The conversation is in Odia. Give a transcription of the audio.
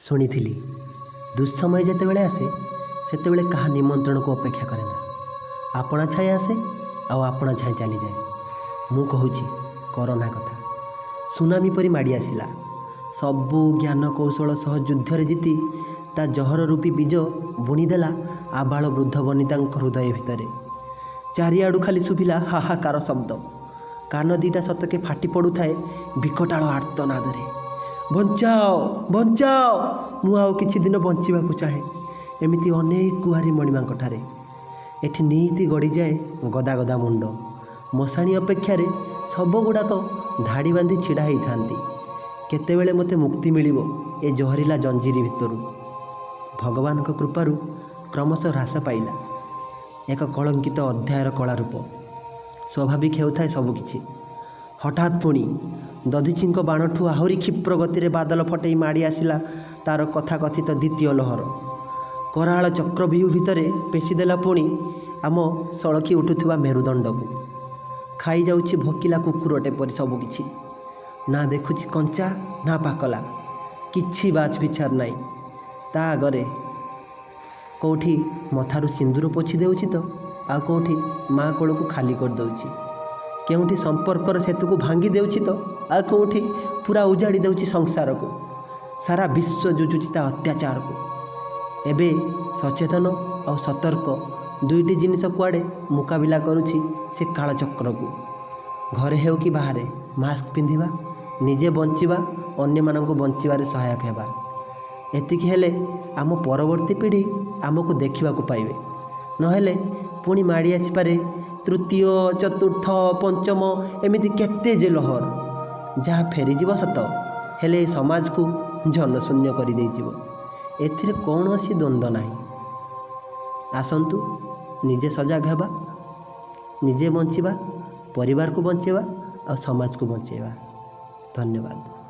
ଶୁଣିଥିଲି, ଦୁଃସମୟ ଯେତେବେଳେ ଆସେ ସେତେବେଳେ କାହା ନିମନ୍ତ୍ରଣକୁ ଅପେକ୍ଷା କରେ ନା। ଆପଣା ଛାଏଁ ଆସେ ଆଉ ଆପଣା ଛାଏଁ ଚାଲିଯାଏ। ମୁଁ କହୁଛି କରୋନା କଥା। ସୁନାମି ପରି ମାଡ଼ି ଆସିଲା। ସବୁ ଜ୍ଞାନ କୌଶଳ ସହ ଯୁଦ୍ଧରେ ଜିତି ତା ଜହର ରୂପୀ ବୀଜ ବୁଣିଦେଲା ଆବାଳ ବୃଦ୍ଧ ବନିତାଙ୍କ ହୃଦୟ ଭିତରେ। ଚାରିଆଡ଼ୁ ଖାଲି ଶୁଭିଲା ହାହାକାର ଶବ୍ଦ। କାନ ଦୁଇଟା ସତକେ ଫାଟି ପଡ଼ୁଥାଏ ବିକଟାଳ ଆର୍ତ୍ତନାଦରେ। ବଞ୍ଚାଅ, ବଞ୍ଚାଅ, ମୁଁ ଆଉ କିଛି ଦିନ ବଞ୍ଚିବାକୁ ଚାହେଁ। ଏମିତି ଅନେକ ଗୁହାରି ମଣିମାଙ୍କ ଠାରେ। ଏଠି ନିତି ଗଡ଼ିଯାଏ ଗଦା ଗଦା ମୁଣ୍ଡ। ମଶାଣି ଅପେକ୍ଷାରେ ଶବଗୁଡ଼ାକ ଧାଡ଼ି ବାନ୍ଧି ଛିଡ଼ା ହେଇଥାନ୍ତି। କେତେବେଳେ ମୋତେ ମୁକ୍ତି ମିଳିବ ଏ ଜହରିଲା ଜଞ୍ଜିରି ଭିତରୁ? ଭଗବାନଙ୍କ କୃପାରୁ କ୍ରମଶଃ ହ୍ରାସ ପାଇଲା ଏକ କଳଙ୍କିତ ଅଧ୍ୟାୟର କଳାରୂପ। ସ୍ୱାଭାବିକ ହେଉଥାଏ ସବୁକିଛି। ହଠାତ୍ ପୁଣି ଦଧିଚିଙ୍କ ବାଣଠୁ ଆହୁରି କ୍ଷିପ୍ର ଗତିରେ ବାଦଲ ଫଟେଇ ମାଡ଼ି ଆସିଲା ତା'ର କଥାକଥିତ ଦ୍ୱିତୀୟ ଲହର। କରାଳ ଚକ୍ରବ୍ୟୁହ ଭିତରେ ପେଶିଦେଲା ପୁଣି ଆମ ସଳଖି ଉଠୁଥିବା ମେରୁଦଣ୍ଡକୁ। ଖାଇଯାଉଛି ଭୋକିଲା କୁକୁରଟେ ପରି ସବୁକିଛି। ନା ଦେଖୁଛି କଞ୍ଚା ନା ପାକଲା, କିଛି ବାଛ ବିଚାର ନାହିଁ ତା ଆଗରେ। କେଉଁଠି ମଥାରୁ ସିନ୍ଦୁର ପୋଛି ଦେଉଛି ତ ଆଉ କେଉଁଠି ମା' କୋଳକୁ ଖାଲି କରିଦେଉଛି। କେଉଁଠି ସମ୍ପର୍କର ସେତୁକୁ ଭାଙ୍ଗି ଦେଉଛି ତ ଆଉ କେଉଁଠି ପୁରା ଉଜାଡ଼ି ଦେଉଛି ସଂସାରକୁ। ସାରା ବିଶ୍ୱ ଜୁଝୁଛି ତା ଅତ୍ୟାଚାରକୁ। ଏବେ ସଚେତନ ଆଉ ସତର୍କ ଦୁଇଟି ଜିନିଷ କୁଆଡ଼େ ମୁକାବିଲା କରୁଛି ସେ କାଳଚକ୍ରକୁ। ଘରେ ହେଉ କି ବାହାରେ ମାସ୍କ ପିନ୍ଧିବା, ନିଜେ ବଞ୍ଚିବା, ଅନ୍ୟମାନଙ୍କୁ ବଞ୍ଚିବାରେ ସହାୟକ ହେବା। ଏତିକି ହେଲେ ଆମ ପରବର୍ତ୍ତୀ ପିଢ଼ି ଆମକୁ ଦେଖିବାକୁ ପାଇବେ। ନହେଲେ ପୁଣି ମାଡ଼ି ଆସିପାରେ ତୃତୀୟ, ଚତୁର୍ଥ, ପଞ୍ଚମ ଏମିତି କେତେ ଯେ ଲହର, ଯାହା ଫେରିଯିବ ସତ, ହେଲେ ଏ ସମାଜକୁ ଜନଶୂନ୍ୟ କରିଦେଇଯିବ। ଏଥିରେ କୌଣସି ଦ୍ୱନ୍ଦ୍ୱ ନାହିଁ। ଆସନ୍ତୁ ନିଜେ ସଜାଗ ହେବା, ନିଜେ ବଞ୍ଚିବା, ପରିବାରକୁ ବଞ୍ଚେଇବା ଆଉ ସମାଜକୁ ବଞ୍ଚେଇବା। ଧନ୍ୟବାଦ।